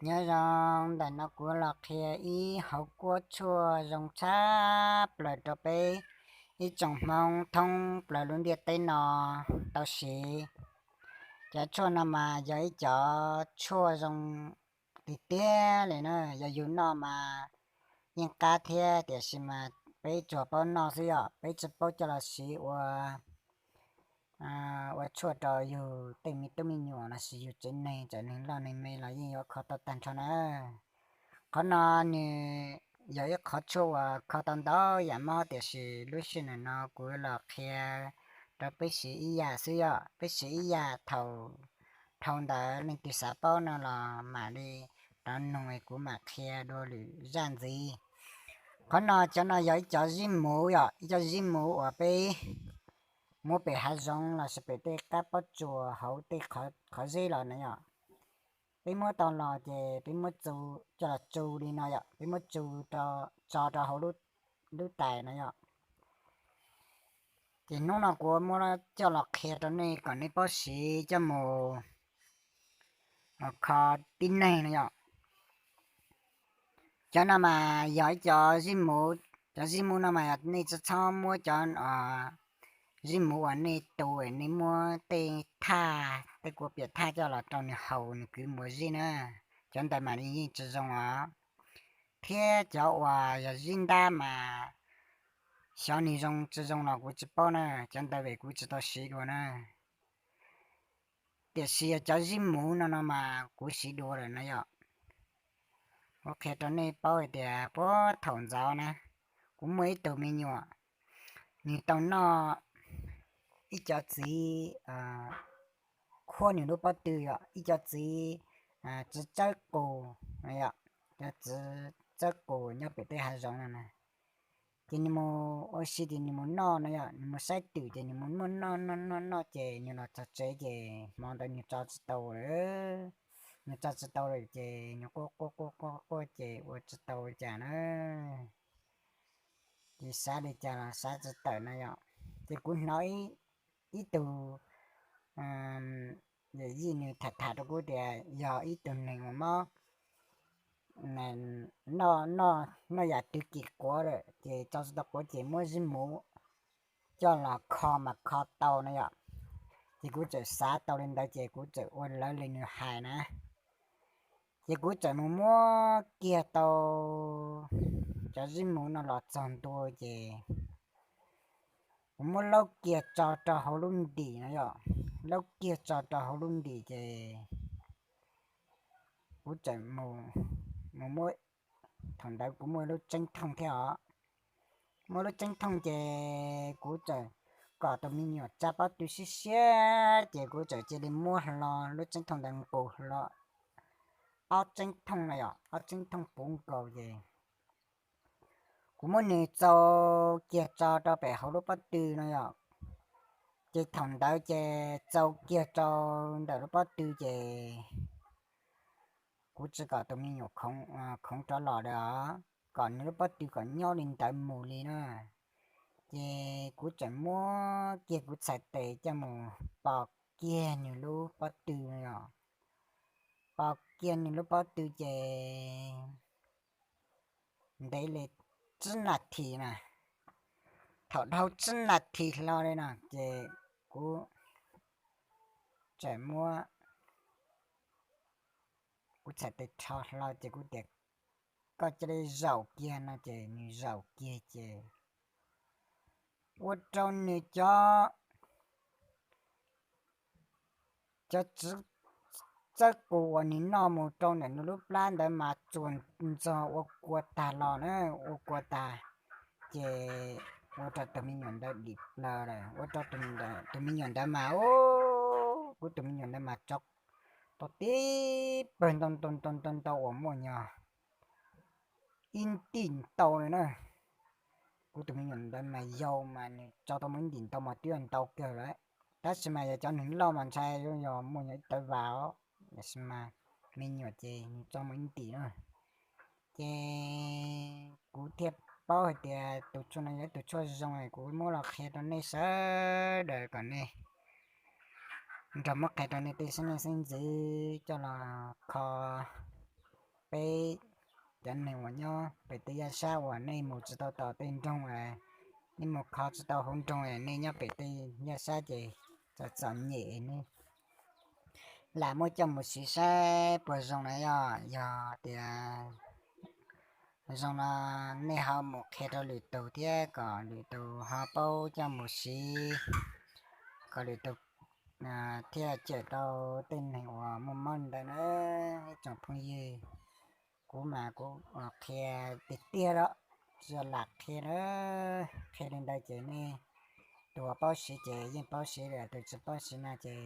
Nyob zoo, ntawm no kuv los qhia ib hauv kuab tshuaj zoo tshaj plaws rau peb ib tsoom Hmoob thoob plaws lub ntiaj teb no tau siv. Cov tshuaj no mas yog ib cov tshuaj zoo tiag tiag li na, yog yus noj mas yeej qab thiab, tiam sis mas peb tsuas paub noj xwb yom, peb tsis paub coj los siv ua ua tshuaj rau yus tej me tub me nyuam los sis yus tsev neeg, txawm neeg loj neeg me los yeej yuav kho tau tag nrho na. Qhov no nws yog ib qhov tshuaj uas kho tau ntau yam mob, tiam sis lub sij hawm no kuv los qhia rau peb siv ib yam xwb yom, peb siv ib yam. Thaum dhau ntawd leej twg xav paub no los mam li rov nug kuv mam qhia dua lwm zaj ntxiv. Qhov no, cov no yog ib cov zib muv yom, ib cov zib muv uas peb muab pem hav zoov los sis pem tej qab pob tsuas hauv tej qhov zeb los na yom. Peb muab tau los ces peb muab tsu, coj los tsu li no yom, peb muab tsu, tso rau hauv lub tais no yom. Ces hnub no kuv muab coj los qhia rau nej kom nej paub siv coj mus kho tib neeg no yom. Cov no mas yog ib cov zib muv. Cov zib muv no mas nej tsis txhob muab cov zib muv uas nej tu, nej muab tej thaj, tej kua piam thaj coj los rau nws haus nws kwv mus ua zib na. Cov ntawd mas nws yeej tsis zoo os. Thiab cov uas yog zib ntab mas xyov nws zoo tsis zoo los kuv tsis paub na, cov ntawd vim kuv tsis tau siv dua na. Tiam sis yog cov zib muv no no mas kuv siv dua lawm na yom. Kuv qhia rau nej paub hais tias puag thaum ntxov na, kuv muaj ib tug me nyuam, nws tau noj ib cov txiv khuab nws lub pob tw yom, ib cov txiv txiv txawb qus, cov txiv txawb qus nyob pem tej hav zoov no na. Ces nws mus ua si ces nws mus noj no yom, nws mus saib twm ces nws mus muab noj noj noj noj ces nws los txog tsev ces hmo ntawd nws tso tsis tau lawm. Nws tso tsis tau lawm ces nws quaj quaj quaj quaj quaj ces ua tsis tau li cas na. Ces xav li cas los xav tsis tawm na yom. Ces kuv hnov ib tug yawm yij nws tham tham rau kuv tias yog ib tug neeg uas mob, noj yam twg kis quav lawm ces tso tsis tau quav ces muab zib muv coj los kho mas kho tau na yom. Ces kuv txawm xav tau li ntawd ces kuv txawm ua raws li nws hais na. Ces kuv txawm mus muab kiag tau cov zib muv no los txog ntua ces kuv muab laub kiag tso rau hauv lub ntim no yom, laub kiag tso rau hauv lub ntim ces kuv txawm mus muab, thaum ntawd kuv muaj lub tseeb thooj thiab os. Muaj lub tseeb thooj ces kuv txawm kom tus me nyuam tsa pob tw siab siab ces kuv txawm cia li muab hlo lub tseeb thooj ntawd nqus hlo ob tseeb thooj no yom, ob tseeb thooj puv nkaus ces kuv muab nws txau kiag tso rau pem hauv lub pob tw no yom. Ces thaum ntawd ces txau kiag rau ntawm lub pob tw ces kuv tsis kom tus me nyuam khoov rov los lawm os, kom nws lub pob tw kom nyob li ntawd mus li na. Ces kuv txawm muab kiag kuv txhais tes coj mus pos kiag nws lub pob tw no yom. Pos kiag nws lub pob tw ces ntev li tsib nas this na. Thaum dhau tsib nas this hlo li no ces kuv txawm muab kuv txhais tes rho hlo ces kuv tias koj cia li zaum kiag no ces nws zaum kiag ces ua rau nws cov, cov txiv txawb qus uas nws noj mus rau ntawm nws lub plab ntawd mas tsuas ntxog ua kua tag los na, ua kua tag ces ua rau tus me nyuam ntawd dim plaws lawm, ua rau tus me nyuam ntawd mas, kuv tus me nyuam ntawd mas tso tau tib pawg ntau ntau ntau ntau ntau uas muaj nyog ib ntim ntau li na. Kuv tus me nyuam ntawd mas yau mas nws tso tau muaj ib ntim ntau mas twb ntau kawg lawm, tab sis mas yog cov neeg loj mas ntshai yog muaj nyog ib tawv vas os, tiam sis mas me nyuam ces nws tso muaj ib ntim na. Ces kuv thiaj paub hais tias tus tshuaj no yog ib tus tshuaj zoo, kuv muab los qhia rau nej sawv daws kom nej nrog muab qhia rau nej tej xeeb leej xeeb ntxwv coj los kho peb cov neeg uas nyob pem tej yaj sab uas nej mus tsis tau tom tej nroog, nej mus kho tsis tau hauv nroog, nej nyob pem tej yaj sab ces txom txom nyem, nej lam muab coj mus siv saib puas zoo na yom. Yog tias zoo no nej ho mus qhia rau lwm tus thiab kom lwm tus ho paub coj mus siv, kom lwm tus thiaj cawm tau tej neeg uas muaj mob ntawd na. Ib tsoom phooj ywg, kuv mas kuv qhia tiag tiag los tsis lam qhia na. Qhia li ntawd ces nej tus uas paub siv ces yeej paub siv lawm, tus tsis paub siv no ces,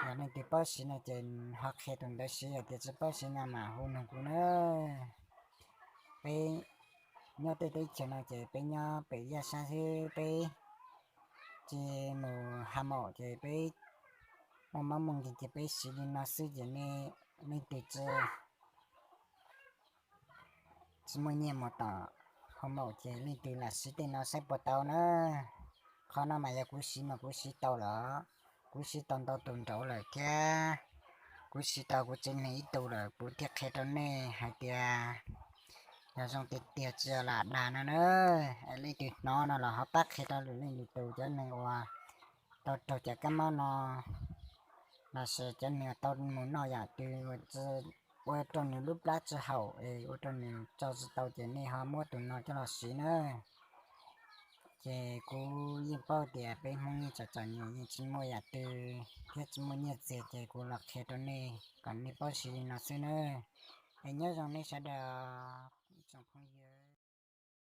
yog leej twg paub siv no ces ho qhia tus ntawd siv, yog tias tsis paub siv no mas hu nug kuv na. Peb nyob tej teb chaws no ces peb nyob pem yaj sab xwb, peb tsis mus ha maum ces peb muaj mob muaj nkeeg ces peb siv li no xwb ces nej leej twg tsis tsis muaj nyiaj mus tom ha maum ces leej twg lam siv tej no saib puas tau na. Qhov no mas yog kuv siv mas kuv siv tau lawm, kuv siv tau ntau tus nraud lawm thiab. Kuv siv tau kuv tsev neeg ib tug lawm kuv thiaj qhia rau nej hais tias yog zoo tiag tiag tsis yog lam dag no na. Leej twg hnov no los ho pab qhia rau lwm leej lwm tus, cov neeg uas tau raug cov kab mob no lossis cov neeg tau mus noj yam twg uas tsis, ua rau nws lub plab tsis haum es ua rau nws tso tsis tau ces nej ho muab tus no coj los siv na. Ces kuv yeej paub tias peb Hmoob yeej txom txom nyem, yeej tsis muaj yam twg thiab tsis muaj nyiaj txiag ces kuv los qhia rau nej kom nej paub siv li no xwb na. Es nyob zoo nej sawv daws, ib tsoom phooj ywg.